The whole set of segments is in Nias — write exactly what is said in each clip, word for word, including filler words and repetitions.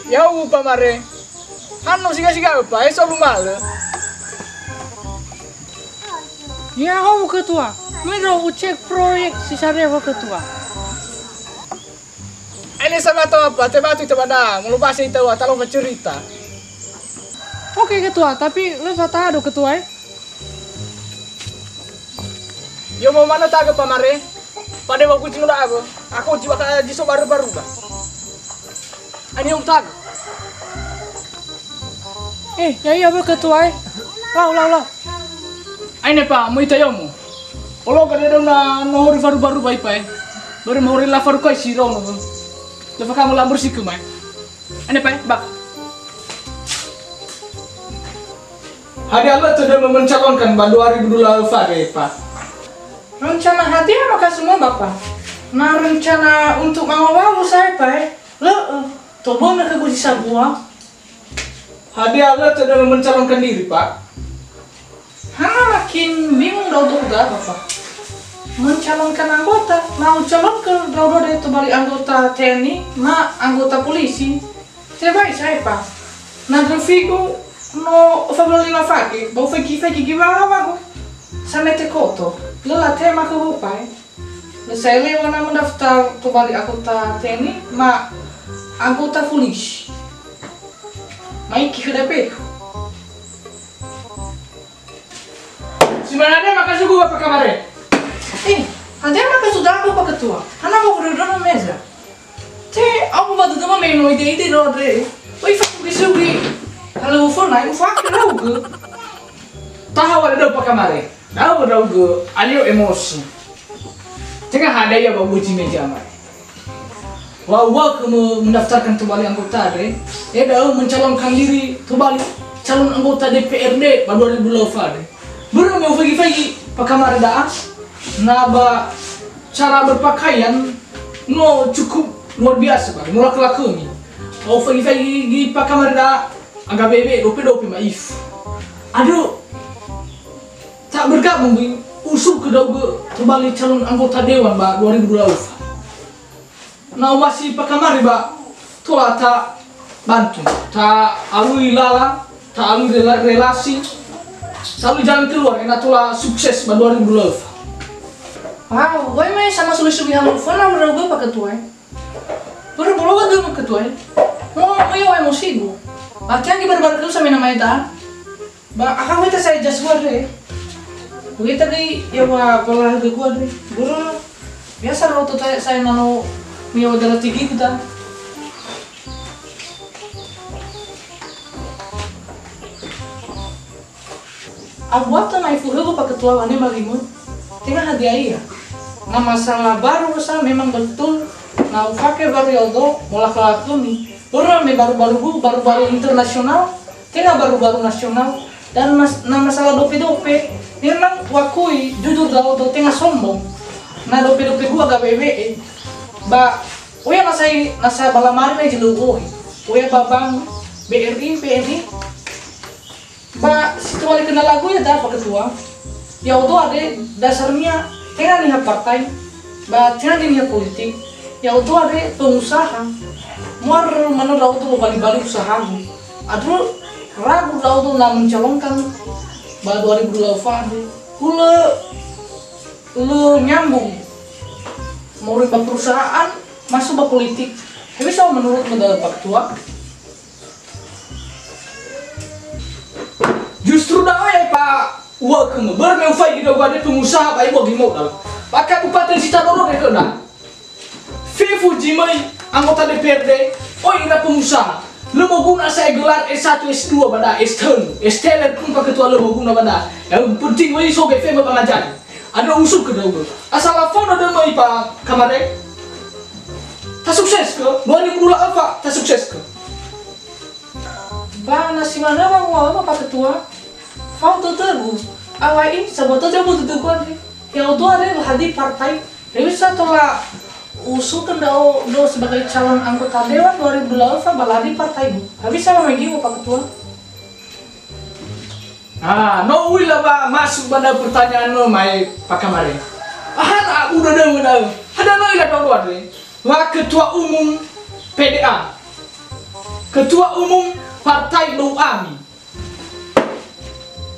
Ya'ahowu, Pa Mare. Hano siga-siga, Pa, eso luma'ö. Ya'ahowu, Ketua. Mero ucek proyek si sare ho Ketua. Aine sama to apa, te batu te bada, mulu basa ita wa, talo cerita. Oke, Ketua, tapi lö fataha do, Ketua, eh? Yo, mau mana taga, Pa Mare? Pada waktu cuma dah aku. Aku jiwa ka jiso baru-baru dah. Ani yang taga. Eh, ya iya, Ketua, eh. Lau, lau, lau. Aine, Pa, möi tayomo. Olo ka dede na nohori faru-faru bai, Pa, eh. Börö mahori la faru kai si rono. Lefa kamu la bersih ke, mai. Aine, Pa, eh, bak. Hadia lö tödömö mencalonkan ba dua ribu dua puluh dua, Pa? Rencana hadia maka semua, Bapak? Na rencana untuk mawawuwu saya, Pa, eh? Lö'ö. Toböna ke gusi sabua. Hadia lö tödömö mencalonkan diri, Pak? Hana makin bingung da'ö, Bapak. Mencalonkan anggota, na ucalonkan da'ö de tobali anggota T N I, ma anggota polisi. Tebai sae, Pak. Na döfigu no öfa wulu lima fage, ba ufaigi-faigi gi wawa-wagu. Samete koto, lö latema khögu, Pak. Lö sa'ae lewa na mendaftar tobali anggota T N I, ma anggota polisi. Maiki khöda beku. Si mane hadia maka sugu Bapak kamare? Eh, hadia maka sudah Bapak Ketua? Hana mau dodona meza. Te, aku batu teman main no ide-ide do, Andre. Oi, fasugi-sugi. Kalau ufo naik, ufake laugö. Taha wa da'ö Pak kamare. Da'ö, da'ö gö, alio emosi. Tenga hadia ba uji meja mai. Wa, wa ke me-, mendaftarkan tobali anggota de. Ya da'ö mencalonkan diri tobali calon anggota D P R D ba dua ribu dua puluh dua de. Börö me ufaigi-faigi Pak kamare da'a. Na ba cara berpakaian no cukup luar biasa ba, no lako-lakomi. Ba ufaigi-faigi Pak kamare da'a, aga bewe dope-dope ma'ifu. Aduh. Tak bergabung, Bing. Usul ke da'ö gö tobali calon anggota dewan ba dua ribu dua puluh dua. Na omasi Pak kamare ba tola ta bantu, ta alui lala, ta alui rela-, relasi, ta alui jalan keluar, ena'ö tola sukses ba dua ribu dua puluh dua. Wow, wai mai sama suli-suli halu fana merauga Pak Ketua, eh? Börö bologa dömö Ketua, eh? Mo, mo ya wai mosigu. Ba tiang gi börö-börö kelusa mena mai ta. Ba, aha weta sa'ae jas gua, Andre? Weta gei, ya wa, pola harga gua, Andre. Börö, biasa ro to ta-, sa'ae nano miyawa dara tigi kuta. Abuata na ifuhögö Pak Ketua wane malimö, tenga hadia ia. Na masalah baru sa memang betul, na ufake baru ya'odo, molakha-lakhömi. Börö me baru-baru bu, baru-baru internasional, Tenga baru-baru nasional, dan mas-, na masalah dope-dope, memang wakui jujur da'ö tenga sombong. Na dope-dope gua gabe-be'e. Ba, oya na sai, na sa balamari na jeleu oi. Oya babang B R I, B N I. Ba, situali kenal lagu ya da, Pak Ketua. Ya'odo andre dasarnia tenga niha partai, ba tenga niha politik, ya'odo andre pengusaha. Muar manö ndra'odo lobali-bali usahagu. Andrö ragu ndra'odo na mencalonkan ba dua ribu dua puluh dua andre. Hulö, hulö nyambung. Moroi ba perusahaan, masuk ba politik. Hewisa menurut Pak Ketua? Justru da'ö ya, Pak. Ua kemö, börö me ufaigi da'ö gua de pengusaha ba iwa gi modal. Ba kabupaten Sitadoro de khöda. Fefu zi möi anggota D P R D, oi ira pengusaha. Lö moguna sa'ae gelar S satu, S dua ba da, S telu, S teler pun Pak Ketua lö moguna ba da. Yang penting wai so ge fema ba majali. Andrö usul ke da'ö. Asal afo na dömö i Pak kamare. Tasukses ke, dua ribu dua puluh dua, tasukses ke. Ba na si manö wa, wa, wa, Pak Ketua. Fao tötögu. Awai, saboto jamu tötögu andre. Ya'odo andre lö hadia partai. Hewisa tola usulkan ndra'o, ndra'o sebagai calon anggota dewan dua ribu dua puluh dua ba lö hadia partaigu. Hewisa wa megi wa, Pak Ketua? Ah, no u'ila wa masuk ba da'ö pertanyaan no mai Pak Kamare. Aha na abu dödömö da'ö? Hadia no u'ila da'ö andre? Wa Ketua Umum P D A. Ketua Umum Partai Dou Ami.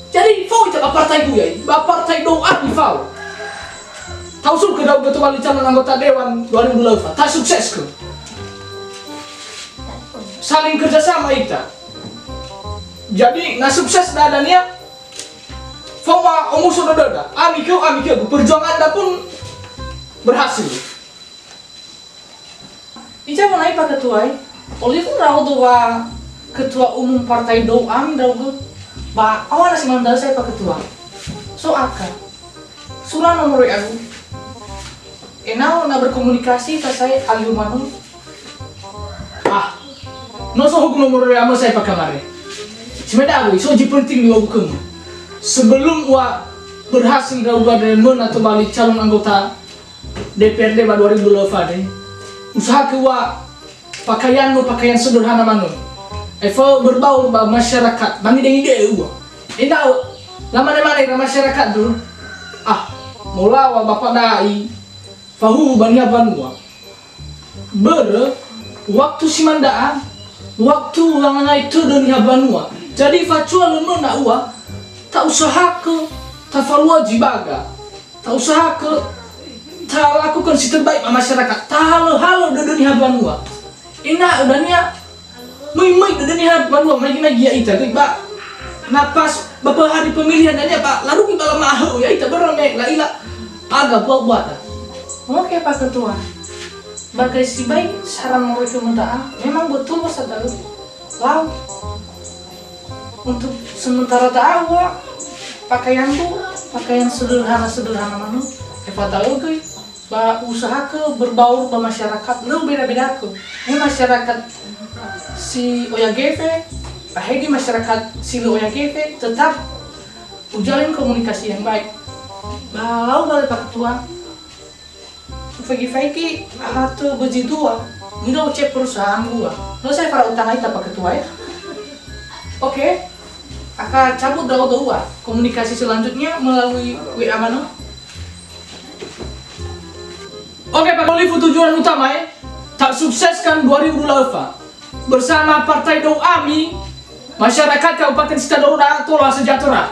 Jadi, fao ita ba partai guyai, ba partai dou ami fao. Ta'usul ke da'ö tobali calon anggota dewan dua ribu dua puluh dua, ta'sukses ke. Saling kerjasama ita. Jadi, na sukses da'ö dania, fao ma omuso dödöda. Ami keu, ami keu, perjuangan da pun berhasil. Ija menai Pak Ketua, olifu ndra'odo wa Ketua Umum Partai Dou Ami ndra'ugö, ba awana si manö da'ö sa'ae Pak Ketua. So aka. Sura nomor W A-gu. Ena'ö na berkomunikasi ita sa'ae alio manö. Ah, no so huku nomor W A-mö sa'ae Pak Kamare. Si manö da'ö, so zi penting liwa'ögu khömö. Sebelum wa berhasil ndra'ugö andre möna tobali calon anggota D P R D ba dua ribu dua puluh dua andre, usahakö wa pakaianmö pakaian sederhana manö. Efö berbaur ba masyarakat, ba ngide-ngide ua. Ena'ö, lamane-mane ira masyarakat dulu. Ah, molawa Bapak Da'i, fahuhu ba niha banua. Börö, waktu si manö da'a, waktu wangangai tödö niha banua. Jadi, facualö möna ua, ta'usahakö, tafalua zi baga. Ta'usahakö, talakukan si terbaik ba masyarakat, tahalö-halö dödö niha banua. Ena'ö dania, möi-möi dödö niha banua, maigi-maigi ya'ita, göi ba, na pas ba hari pemilihan dania, ba, larugi ba lama'ahö'ö ya'ita, börö me la'ila aga buat-buata. Oke, Pak Ketua. Bagai sibai saran moroi khömö da'a, memang betul wa sada'ö. Lau. Untuk sementara da'a ua, pakaianku, pakaian sederhana-sederhana manö, efataö göi, ba usahakö berbaur ba masyarakat, lö beda-bedakö. Ini masyarakat si oya gefe, ba hadia masyarakat si lö oya gefe, tetap ujalin komunikasi yang baik. Ba lau bale Pak Ketua, Ufaigi-faigi, ahatö bözi dua, mino cek perusahaan gua. No saya fara utang aita Pak Ketua, ya. Oke, aka cabut da'ö dua. Komunikasi selanjutnya melalui W A manö. Oke, Pak Olifu, tujuan utama, ya. Tak sukseskan dua ribu dua puluh delapan. Bersama Partai Dou Ami, masyarakat Kabupaten Sitadoro dan Tola Sejahtera.